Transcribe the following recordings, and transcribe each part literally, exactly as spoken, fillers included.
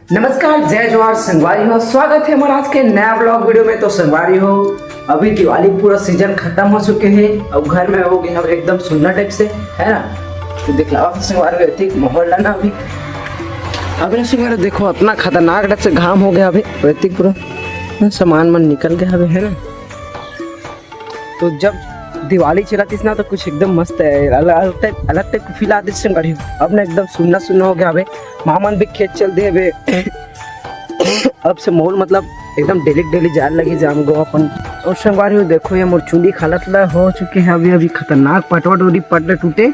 नमस्कार, जय जोहार संगवारी हो, स्वागत है हमारा आज के नया ब्लॉग वीडियो में। तो संगवारी हो, अभी दिवाली पूरा सीजन खत्म हो चुके हैं, अब घर में हो गया एकदम सुन्ना टाइप से, है ना? तो दिखलावा तो संगवारी हो, एतिक माहौल ला ना अभी। अभी ना संगवारी देखो, इतना खतरनाक टाइप से घाम हो गया अभी, एतिक पूरा ना सामान मन निकल गया अभी, है ना? तो जब दिवाली चलत इस ना, तो कुछ एकदम मस्त है, अलग, अलग टाइप, अलग टाइप की फील आती है संगवारी हो। अब ना एकदम सुन्ना सुन्ना हो गया अबे, मामन भी खेत चल दे अबे। अब से माहौल मतलब एकदम डेली डेली जाए लगी जाम गो अपन। और संगवारी हो देखो, ये मोर चुंदी खालत ला हो चुके हैं अभी, अभी खतरनाक पटवा डोरी पट टूटे,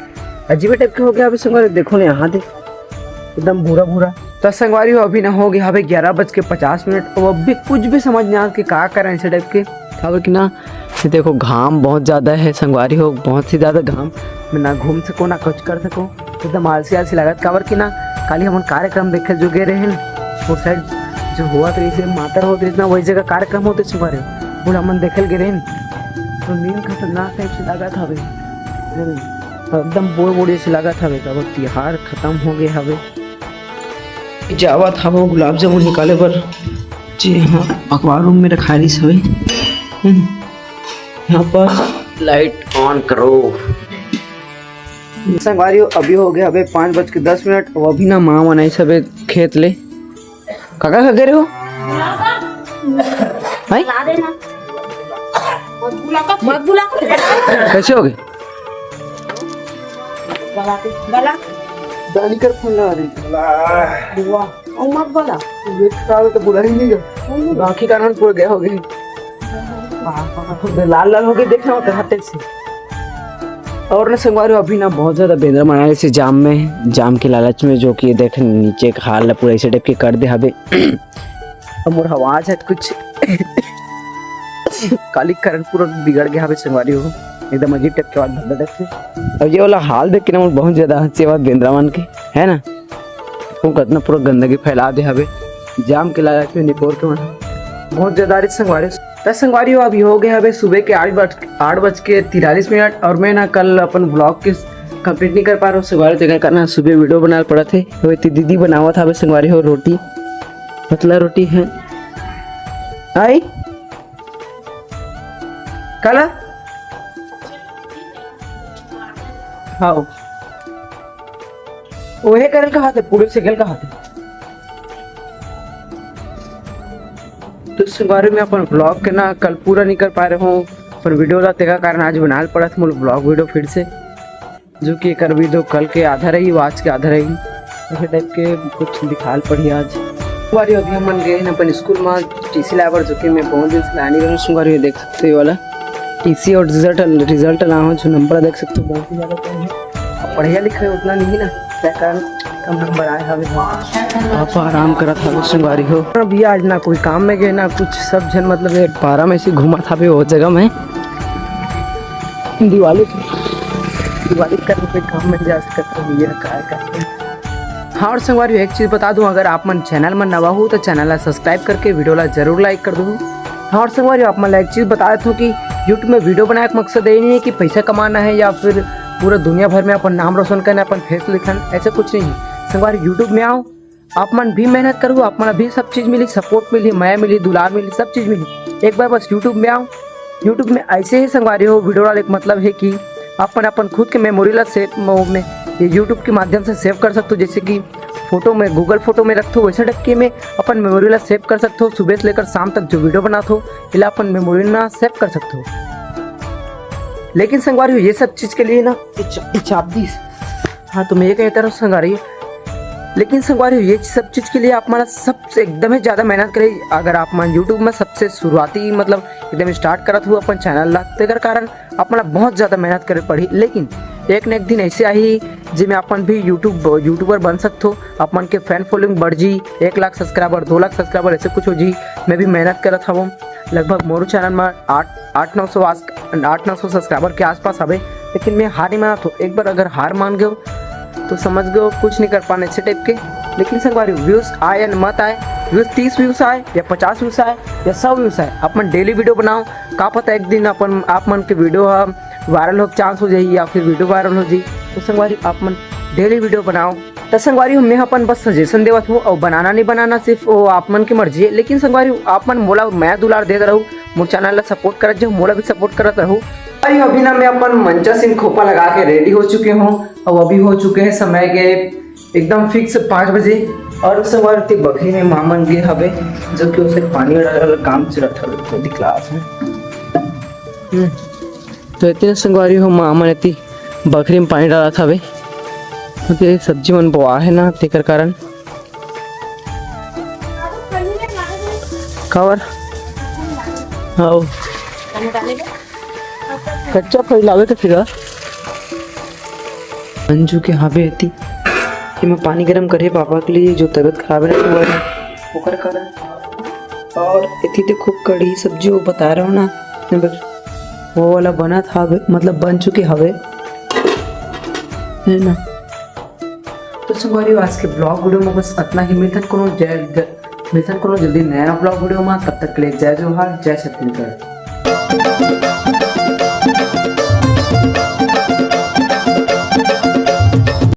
अजीबे टाइप के हो गया अभी संगवारी। देखो ना यहाँ दे, एकदम भूरा भूरा। तो संगवारी हो, अभी ना हो गया हवे ग्यारह बज के पचास मिनट, और अभी कुछ भी समझ नहीं आ कि का करें ऐसे टाइप के। हवे कि ना, ये देखो घाम बहुत ज्यादा है संगवारी हो, बहुत ही ज्यादा घाम। मैं ना घूम सको ना कुछ कर सको, एकदम आलसी आलसी लागत। काबर कि ना, काली हमन कार्यक्रम देखे जो गए रहे, वो साइड जो हुआ तो इसे मातर होत रही ना, वही जगह कार्यक्रम होते संगवारी हो, वो हमन देखे गए रहे। तो नींद खतरनाक टाइप से लागत हवे, एकदम बोर बोर जैसे लागत हवे। अब तिहार खत्म हो गए हवे। जावत हवो गुलाब जामुन निकाले बर। जी हाँ, अखबार रूम में रखा रही हवे। यहाँ पर लाइट ऑन करो। संगवारी हो, अभी हो गया हवे पाँच बज के दस मिनट। अब अभी ना माँ मन आई हवे खेत ले। काका का करे हो? भाई? मत बुला। कैसे हो गए? बला। दानी कर फोन लगा दे। बुआ, ओ मत बला। ये साल तो बुला ही नहीं गया। बाकी कारण पूरा गया हो गए। लाल लाल हो गए, देखना होता हाथे से। और ना संगवारी हो, अभी ना बहुत ज्यादा बेंदरा मना रहे से जाम में, जाम के लालच में, जो कि ये देख नीचे का हाल पूरा ऐसे टाइप के कर दे हवे। अब मोर आवाज है कुछ काली करंट पूरा बिगड़ गया हवे संगवारी हो, एकदम अजीब टाइप के आवाज भरदा टाइप से। अब ये वाला हाल देख के ना मोर बहुत ज्यादा हंसी आवाज बेंदरा मन के, है ना? वो कतना पूरा गंदगी फैला दे हवे, जाम के लालच में निपोर के मन बहुत ज्यादा। अरे संगवारी, त संगवारी हो, अभी हो गए हवे सुबह के आठ बज, आठ बज के तिरालीस मिनट, और मैं ना कल अपन ब्लॉग के कंप्लीट नहीं कर पा रहा हूँ संगवारी, तेकर कारण सुबह वीडियो बनाल पड़त है। वो इतनी दीदी बनावत हवे संगवारी हो रोटी, पतला रोटी है। आई काला? हाँ, ओहे करल कहा थे, पूरे से गल कहा थे। तो इस बारे में अपन ब्लॉग के ना कल पूरा नहीं कर पा रहे हूँ, पर वीडियो ला तेका कारण आज बनाल पड़ा था मोर ब्लॉग वीडियो फिर से, जो कि एकर वीडियो कल के आधा रही, वो आज के आधा रही। ऐसे टाइप के कुछ दिखाल पड़ी आज। संगवारी अभी हमन गए हैं अपन स्कूल में टीसी लाए बर, जो कि मैं बहुत दिन से लाने गया हूँ। संगवारी देख सकते हो ये वाला टीसी और रिजल्ट, रिजल्ट ला हो, जो नंबर देख सकते हो बहुत ही ज्यादा कम है। अब पढ़िया लिखा है उतना नहीं ना, क्या कारण कम नंबर आए हवे। पापा आराम करत हवे संगवारी हो। अभी आज ना कोई काम में गए ना कुछ, सब जन मतलब एक पारा में से घूमत हवे वो जगह में। दिवाली, दिवाली कर कोई काम में जा सकत हो भैया, काय करते हैं। हाँ, और संगवारी एक चीज बता दूं, अगर आप मन चैनल में नवा हो तो चैनल ला सब्सक्राइब करके वीडियो ला जरूर लाइक कर दो। हाँ, और संगवारी आप मन ला एक चीज बता देता हूँ कि YouTube में वीडियो बनाए का मकसद यही नहीं है कि पैसा कमाना है या फिर पूरा दुनिया भर में अपन नाम रोशन करना, अपन फेस लिखन, ऐसा कुछ नहीं है। संगवारी YouTube में आओ, आप मन भी मेहनत करो, आप मन भी सब चीज मिली, सपोर्ट मिली, मया मिली, दुलार मिली, सब चीज मिली। एक बार बस YouTube में आओ। YouTube में ऐसे ही संगवारी हो वीडियो डाले का मतलब है कि अपन अपन खुद के मेमोरी ला सेव में ये YouTube के माध्यम से सेव कर सकते हो, जैसे कि फोटो में, गूगल फोटो में रखते हो वैसे डक्के में अपन मेमोरी ला सेव कर सकते हो। सुबह से लेकर शाम तक जो वीडियो बनाते हो इला अपन मेमोरी ना सेव कर सकते हो। लेकिन संगवारी हो ये सब चीज के लिए ना ये चा-, ये चाप दीस। हाँ, तो मैं ये कहता रहूँ संगवारी, लेकिन संगवारी हो ये सब चीज के लिए आप मन सबसे एकदम ही ज्यादा मेहनत करे। अगर आप मन YouTube में सबसे शुरुआती मतलब एकदम स्टार्ट करत हो अपन चैनल ला, तेकर कारण आप मन ला बहुत ज्यादा मेहनत करे पड़ी। लेकिन एक न एक दिन ऐसे आही जिसमें अपन भी YouTube यूट्यूबर बन सकते हो, अपन के फैन फॉलोइंग बढ़ जी, एक लाख सब्सक्राइबर, दो लाख सब्सक्राइबर ऐसे कुछ हो जी। मैं भी मेहनत करत हवं, लगभग मोरो चैनल में आठ आठ नौ सौ आस-, आठ नौ सौ सब्सक्राइबर के आसपास हवे, लेकिन मैं हार नहीं मानत हो। एक बार अगर हार मान गए हो तो समझ गए हो कुछ नहीं कर पाने ऐसे टाइप के। लेकिन संगवारी व्यूज आए या मत आए, व्यूज तीस व्यूज आए या पचास व्यूज आए या सौ व्यूज आए, अपन डेली वीडियो बनाओ, का पता एक दिन अपन आप मन के वीडियो वायरल हो चांस हो जाए या फिर वीडियो वायरल हो जाए। तो संगवारी आप मन डेली वीडियो बनाओ, त संगवारी हो, मैं अपन बस सजेशन देवत हूँ, अउ बनाना नहीं बनाना सिर्फ वो आप मन के मर्जी है। लेकिन संगवारी हो, आप मन मोला मया दुलार देत रहू, मोर चैनल ला सपोर्ट करत जाओ, मोला भी सपोर्ट करत रहू। अरे अभी ना मैं अपन मंचा सिन खोपा लगा के रेडी हो चुके हूँ, अउ अभी हो चुके हैं समय के एकदम फिक्स पाँच बजे। अउ संगवारी हो, बखरी में मामन गे हवे, जो कि उसे पानी डाले वाला काम चलत हवे, तो दिखला है। हम्म। तो इतने संगवारी हो, मामन एती बखरी में पानी डालत हवे, क्योंकि सब्जी मन बोआ है ना, तेकर कारण। काबर? हाँ। कच्चा फैलावे के फिर। अंजू के हावे एती कि मैं पानी गरम करे पापा के लिए, जो तबीयत खराब है ना, ओकर कारण। अउ एती ते खूब कड़ी सब्जी वो बता रहे हो ना, बस वो वाला बना था, मतलब बन चुके हवे, है ना। तो संगवारी हो, आज के ब्लॉग वीडियो में बस इतना ही। मिलथन कोनो जय, मिलथन कोनो जल्दी नया ब्लॉग वीडियो में। तब तक के लिए जय जोहार, जय छत्तीसगढ़।